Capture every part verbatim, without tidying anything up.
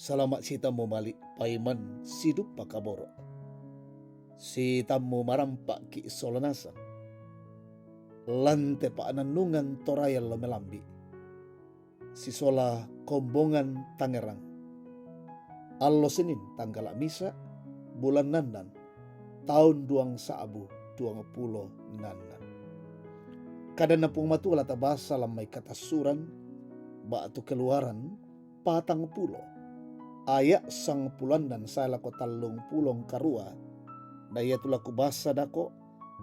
Salama' sitammu mali' paiman sidupa kaboro'. Sitammu marampa' ki' sola nasang. Lan te pa'nannungan torayan lo melambi'. Sisola kombongan Tangerang. Allo Senin, tanggala' misa', bulan Nannan, taun duang sa'bu duang pulo Nannan. Kadanna Puang Matua la tabasa lan mai Katassuran, ba'tu Keluaran, patang pulo, aya' sangpulo annan sae lako tallung pulo karua, na iatu la kubasa dako,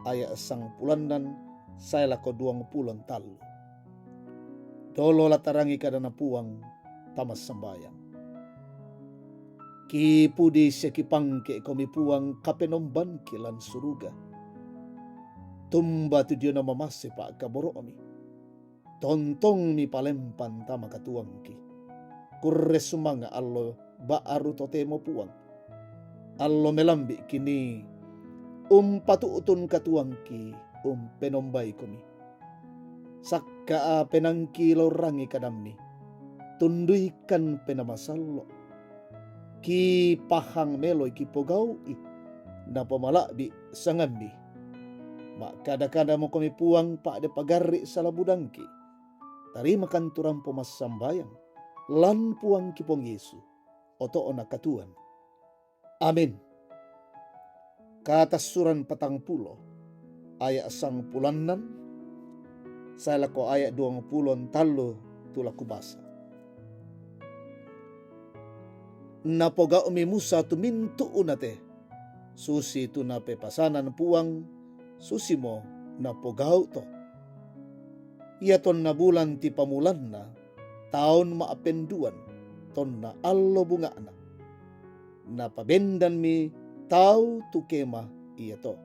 aya' sangpulo annan sae lako duang pulo tallu. Dolo la tarangi kadanna Puang, tamassambayang. Kipudi sia kipangke'komi Puang, Kapenombanki lan suruga. Tumba tu diona mamase pa'kaboro'mi. Tontongmi palempang tama katuoangki. Kurre sumanga' allo ba'ru totemo Puang. Allo melambi' kini umpatu'tun katuoangki, umpenombaikomi. Sakka'a penaangki la urrangi kadammi. Tunduikan penaa masallo'. Kipahang meloi kipogau'i, napamala'bi' sangammi. Ma'kada-kadamokomi Puang pa'de pagarri' sala budangki. Tarimakan tu rampo massambayang, lan Puangki Puang Yesu, oto'na katuoan. Amin. Katassuran patang pulo, aya' sangpulo annan sae lako aya' duang pulo tallu tu la kubasa. Napogau'mi Musa tu mintu'na te, susi tu napepasanan Puang, susimo napogau' to. Ia tonna bulan tipamulanna, taun ma'penduan, tonna allo bunga'na. Napabendanmi tau tu kema iato.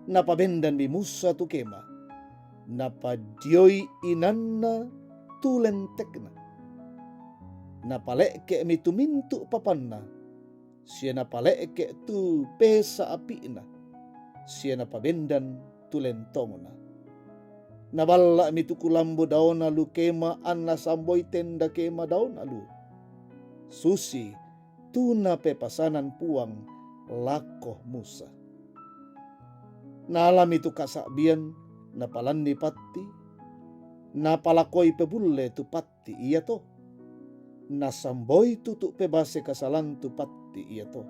Napabendanmi Musa tu kema. Napadioi inanna tu lentekna. Napale'ke'mi tu mintu' papanna, sia napale'ke' tu pesa api'na, sia napabendan tu lentongna. Naballa'mi tu kulambu daona lu kema anna samboi tenda kema daona lu. Susi tu napepasanan Puang lako Musa. Naalami tu kasa'bian, napalanni patti, napalakoi pebulle tu patti iato. Nasamboi tutu' pebase kasalan tu patti iato.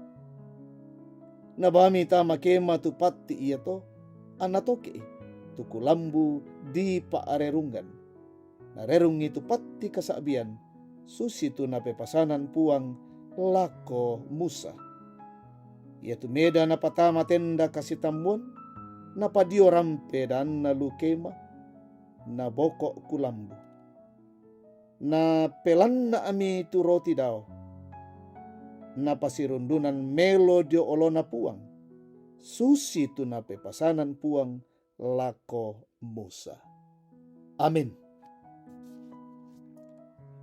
Nabami tama kema tu patti iato, anna toke'i tu kulambu dipa'rerungan. Narerungngi tu patti kasa'bian, susi tu napepasanan Puang lako Musa. Iatu meda napatama tenda kasitammuan, napadio rampe daanna lu kema, naboko' kulambu. Napelanna'mi tu roti dao. Napasirundunan melo dio olona Puang, susi tu napepasanan Puang lako Musa. Amin.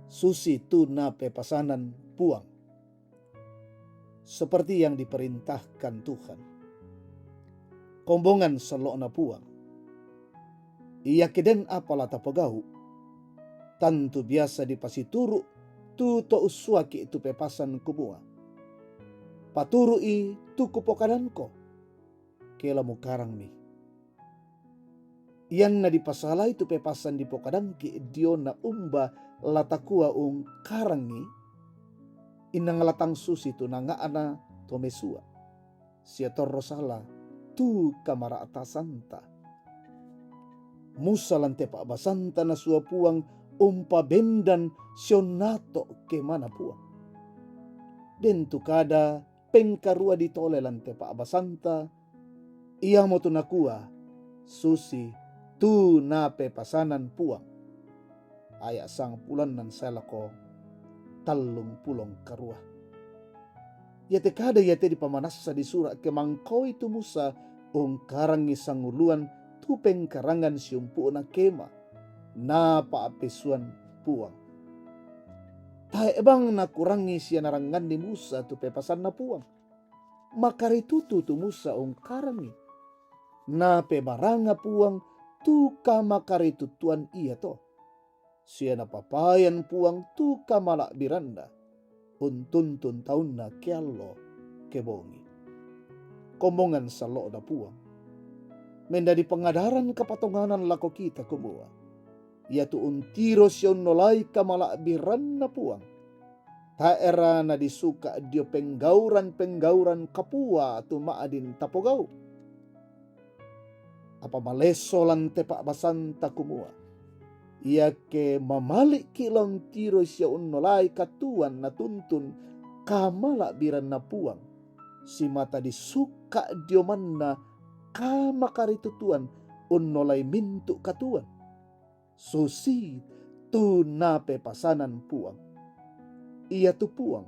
Susi tu napepasanan Puang. Seperti yang diperintahkan Tuhan. Kombongan sello'na Puang. Iake den apa la tapogau', tantu biasa dipasituru' tu to ussuaki' tu pepasan kumua, paturu'i tu kupokadanko, ke la mukarangmi. Ianna dipasalai tu pepasan dipokadangki' diona umba la takua ungkarangi, inang la tang susi tu nanga'na to mesua, sia torro sala tu kamara'tasanta. Musa lan te pa'basanta nasua Puang umpabendan sionnato' kemana Puang. Den tu kada pengkarua ditole lan te pa'basanta, iamotu nakua, susi tu napepasanan Puang. Aya' sangpulo annan sae lako tallung pulo karua. Iate kada iate dipamanassa di sura' ke mangkoi tu Musa ungkarangi sanguluan tu pengkarangan siumpu'na kema, napa'pesuan Puang. Tae' bang nakurangi sia narangnganni Musa tu pepasanna Puang. Makaritutu tu Musa ungkarangi. Napebaranga Puang tu kamakaritutuan iato. Sia napapayan Puang tu kamala'biranna. untuntun taunna keallo kebongi. Kombongan sallo'na Puang. Mendadi pangadaran kapatonganan lako kita kumua, iatu untiro sia unnolai kamala'biranna Puang. Tae'ra nadisuka dio penggauran-penggauran kapua tu ma'din tapogau. Apa malesso lan te pa'basanta kumua, iake mamali'ki' la untiro sia unnolai katuoan natuntun kamala'biranna Puang, simata disukka' dio manna kamakaritutuan unnolai mintu' katuoan, susi tu napepasanan Puang. Iatu Puang,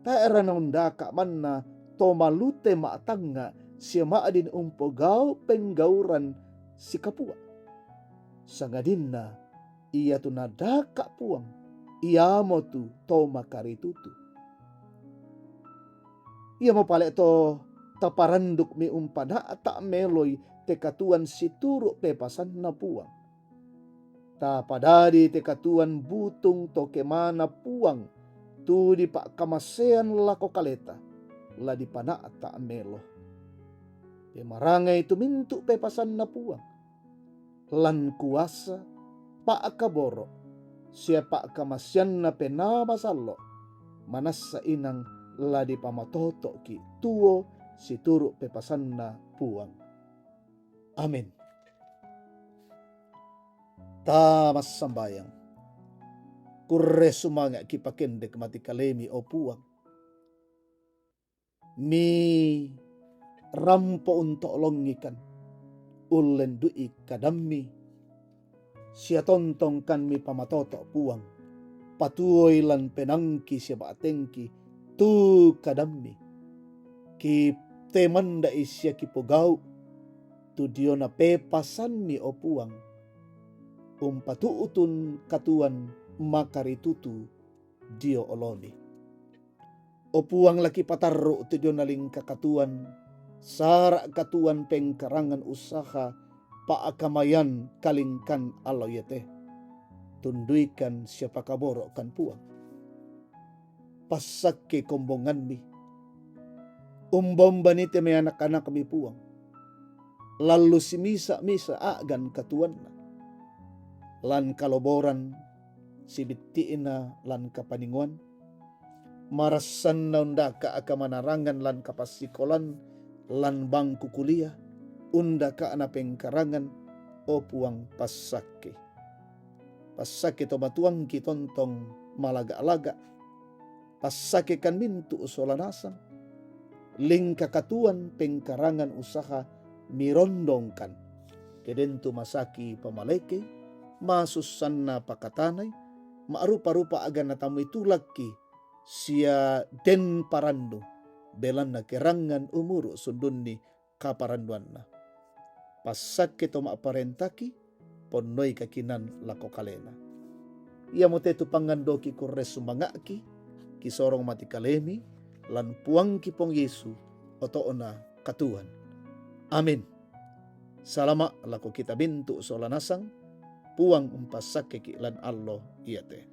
tae'ra naundaka' manna to malute ma'tangnga' sia ma'din umpogau' penggauran sikapua. Sangadinna iatu nadaka' Puang, iamotu to makaritutu. Iamo pale' to taparandukmi umpana'ta' meloi te katuoan situru' pepasanna Puang. Tapadadi te katuoan butung to kemana Puang tu dipa'kamasean lako kaleta, la dipana'ta' melo. Pemarangai tu mintu' pepasanna Puang, lan kuasa, pa'kaboro', sia pa'kamaseanna Penaa Masallo', manassa inang la dipamatoto'ki' tuo situru' pepasanna Puang. Amin. Ta massambayang. Kurre sumanga'ki' pakendek mati kalemi, o Puang. Mi rampo untolongikan, ullendu'i kadammi, sia tontongkan mi pamatoto' Puang, patuoi lan penaangki sia ba'tengki tu kadammi. Ki temanda'i sia kipogau' tu diona pepasanmi, o Puang, umpatu'tun katuoan makaritutu dio olomi. O Puang, la kipatarru' tu diona lingka katuoan, sara' katuoan pengkarangan usaha, pa'kamayan kalingkan allo iate. Tunduikan sia pakaboro'kan Puang. Passakke kombonganmi. Umba-umbani te mai anak-anakmi Puang. Lallu simisa-misa a'gan katuoanna. Lan kaloboran, sibitti'na lan kapaningoan, marassanna undaka' kamanarangan lan kapassikolan, lan bangku kuliah, undaka'na pengkarangan, o Puang, passakke. Passakke to matuangki tontong malaga'-laga'. Passakkekan mintu' sola nasang. Lingka katuoan pengkarangan usaha mirondongkan. Ke den tu masaki pamalekei, masussanna pakatanai, ma'rupa-rupa a'gan natamui tulakki, sia den parannu, belanna kerangan umuru' sundunni kaparannuanna. Passakke to ma'parentaki, ponnoi kakinaan lako kalena. Iamote tu pangandoki kurre sumanga'ki, kisorong mati kalemi, lan Puangki Puang Yesu, oto'na katuoan. Amin. Salama' lako kita mintu' sola nasang, Puang umpassakkeki' lan allo iate.